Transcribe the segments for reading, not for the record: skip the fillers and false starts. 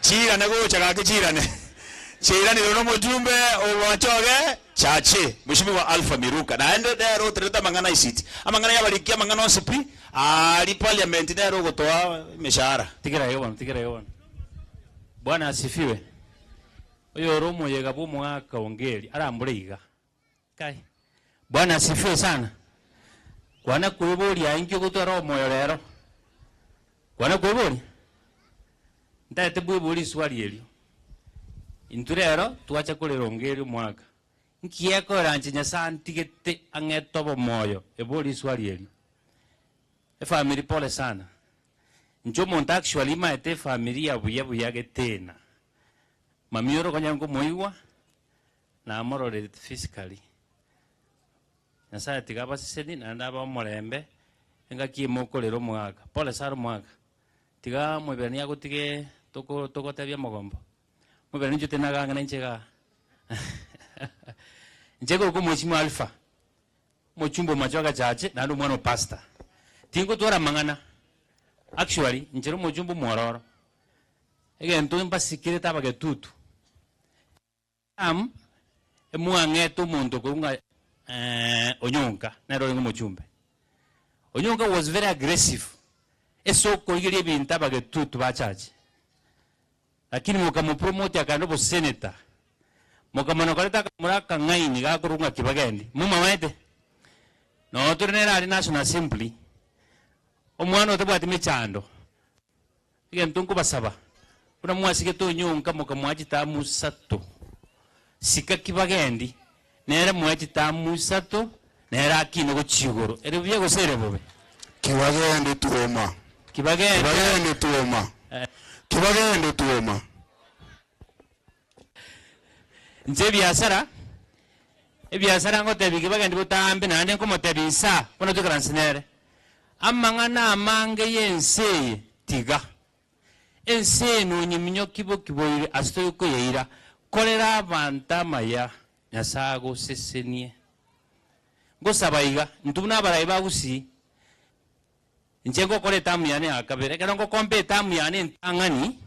Chiirane gocha gaki chiirane. Chiairanire nomojumbe o Machoge Chache, Mheshimiwa Alpha Miruka. Naende nere oterete amang'ana ICT. Amang'ana y'abariki amang'ana onsi pi, aria parliament nere ogotoa emeshahara. Tigera iga bono, tigera iga bono. Bwana asifiwe. Oyore omoyega bw'omogaka Ongeri arambore iga. Kai. Bwana asifiwe sana. Kwana kweboria inki ogotwara omoyo rero? Kwana kweboria? Ntagete bweborie riswali erio. Intwe rero twacha korera Ongeri omwaka. Nki gekoera inche Nyasae antigete ang'ete obomoyo? Eborie riswali erio. Efamiri pole sana. Inche omonto actually maete efamiri ya buya buya getena. Mami ore okonyara nkomoigwa, Namororerete physically. Nyasaye tiga abasesenie naende abae omorembe engaki ime okorera omogaka. Pole sana omogaka. Tiga omoiberania agotige toko togotebia omogombo. Omoiberania inche tari nagang'ana inche igaa. Inche korokwa omweshimiwa Alpha, omochumba o Machoge Church naende omwana o pastor. Tingotwara amang'ana, actually inche ere omochumba omwororo. Egento mbasikerete abagetutu. Am, emwang'ete omonto korwa ng'a Onyonka nere orenge omochumbe. Onyonka was very aggressive ase okorigeria ebinto abagetutu ba church. Lakini mokamopromote akaenda obosenator, mokamana koreta akamura akang'aini gakorwa ng'a Kibagendi. Momamaete? Noo tore nere aria National Assembly, omwana otabwati mechando. Egento nkobasaba, buna mwasigete onyonka mokamoa chitamu isato, sika ki bagendi, nere moe chitamu isato, nere akine gochia igoro. Ere buya gose ere bobe? Kibagendi tuoma. Kibagendi. Kibagendi tuoma. Kibagendi tuoma. Inche ebiasara, ebiasara ngotebia kibagendi botambe naende nkomotebia insaa buna toikaranse nere. Amang'ana amange y'ense eye tiga. Ense eye nonyeminyoki boki boire ase tori koyeira. Korera abanto amaya, Nyasae agosesenie. Ngosaba iga, intwe buna abarai ba Gusii, inche ngokora etamu yane ya kabere, ekero ngokompa etamu yane entang'ani,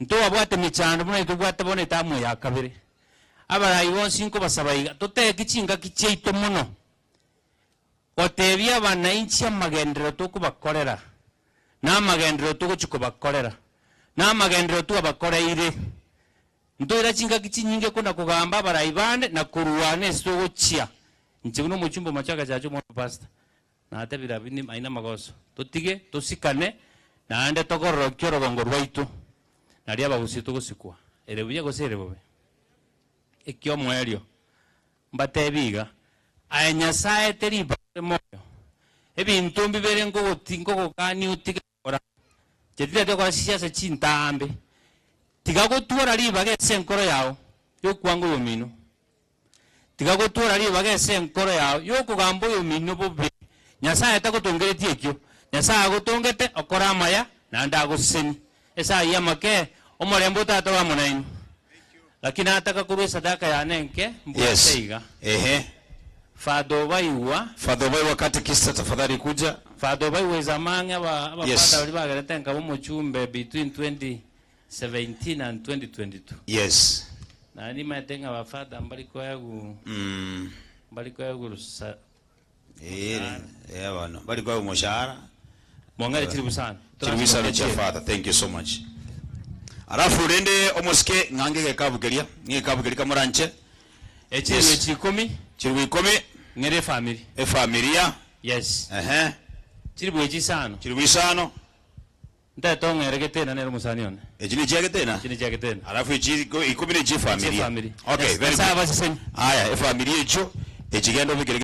Ntobabwate emechando buna tobwate bono etamu eye ya kabere. Abarai bonsi nkobasaba iga, toteki chingaki chiaito mono gotebia abanainchi amagenderero tokobakorera, na amagenderero togochia kobakorera, na amagenderero twabakoreire. Ntoira chingaki chinyinge kona kogamba abarai bande na korwana ase togochia. Inche buna omochumba omoche agachacha omwana o pastor, Natebire abwo inwe aye namagoso, totige tosikane naende togororokie orogongo rwaito, nario abagusii togosikwa. Ere buya gose ere bobe? Ekiomoerio, mbatebie iga, aye Nyasae teri ribaga ore moyo, ebinto mbibere nkogoti nkogokania otige gokora, inche tintagete gokora chisiasa chintambe, tiga gotwora ribaga ase enkoro yao yokwanga oyomino. Tiga gotwora ribaga ase enkoro yao y'okogamba oyomino bobe. Nyasae tagotongeretie ekio. Nyasae agotongete okore amaya, naende agosesenie. Ase ayio amake, omorembe o Tata obe amo nainwe. Lakini nataka korua esadaka yane enke, mbwate Yes. iga. Ehe. Father Obaigwa. Father Obaigwa Catechist tafadhali kuja. Father Obaigwa is among aba Yes. abafather baria bagerete nkaba omochumbe between 2017 and 2022. Yes. Naende nimanyete ng'a abafather mbari koegwa mbari koegwa rusa Eh, eh bono bari koegwa omoshahara. Mong'ere chiribu sana. Chiribu isano chia father. Thank you so much. Alafu rende omosike ng'ange egekabu keria, ng'a egekabu keria kamoranche. Echiribu Yes. echi ikomi. Chiribu ikomi. Ng'ere efamiri. Efamiria. Yes. Ehe. Chiribu echi isano. Chiribu isano. Ntagete ong'ere getena nere omosani one. Echi ne chia getena? Echi ne chia getena. Alafu echi ikomi ne chie Echie familia. family. Okay, very Nyasaye good. abasesenie. Aya, efamiri echio, echi genda obekere.